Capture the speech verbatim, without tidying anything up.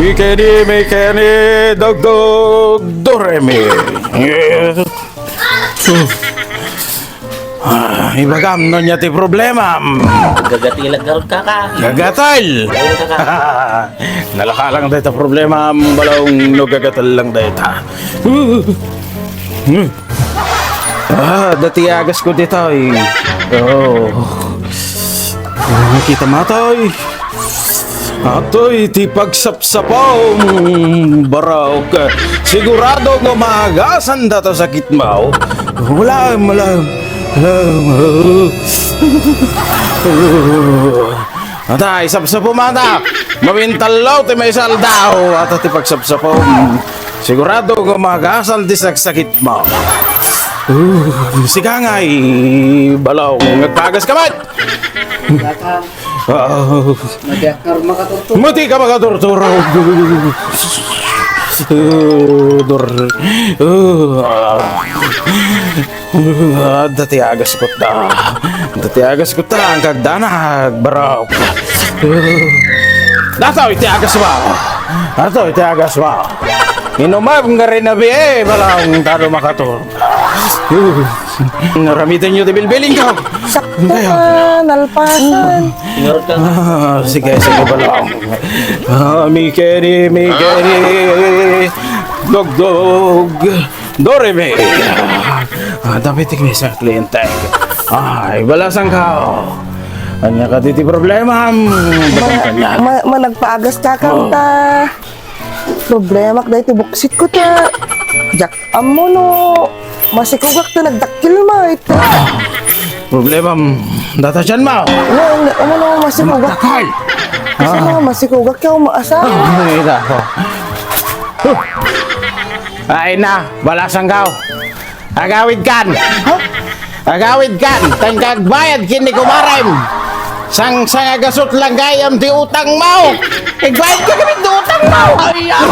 Mikeni, mikeni, dogdog, doremi. Ah, ibagam no ania ti problema. Gagatil garud, kaka. Gagatil? Oo, kaka. Nalaka lang dayta problema, balong no gagatil lang dayta. Ah, dati agas ko ditoy. Oh. Ah, kita matoy. Atoy ti pagsapsapom, barok. Sigurado nga maagasan data sakit mo. Wala, wala. Atay, sapsapom ata. Mawintallo ti may saldaw. Ata ti pagsapsapom. Sigurado nga magasal ti saksakit mo. Uh, sigangay, balaw, nagpagas ka man! Yata, Ah, madiak ka makaturtur. Mati ka makaturtur. Uh, dur. Uh, ah. Uh, dati agas ko ta. Dati agas ko ta, ang kagdanag, bro. Uh, dato iti agas mo. Dato iti agas mo. Inumam nga rinabi, eh, balong tado makato. Naramiten nyo ti bilbiling ko. Sakto ka, nalpasan. Ah, sige, sige, balong. Ah, Mikeni, Mikeni. Dogdog. Doremi. Ah, dapat ikmi sa kliyente. Ay, balasan ka. Anya ka ti problema? Ma, ma, ma, nagpaagas ka kanta. Problemak daytoy buksit ko ta. Diak ammo no masikugak ta nagdakkel met. Problema, mm, data tiyan mo. Ano, ano, ano, masikugak. Dakkel. Kasi Ah. Mga masikugak ka umaasa. Ay, nako. Ay na, balasan ka. Agawid kan. Agawid kan. Tan kagbayad ken ni kumarem. Sang, sang agasut lang gayam ti utang mo. Igbayad ka kami ti utang mo. Ay, ah.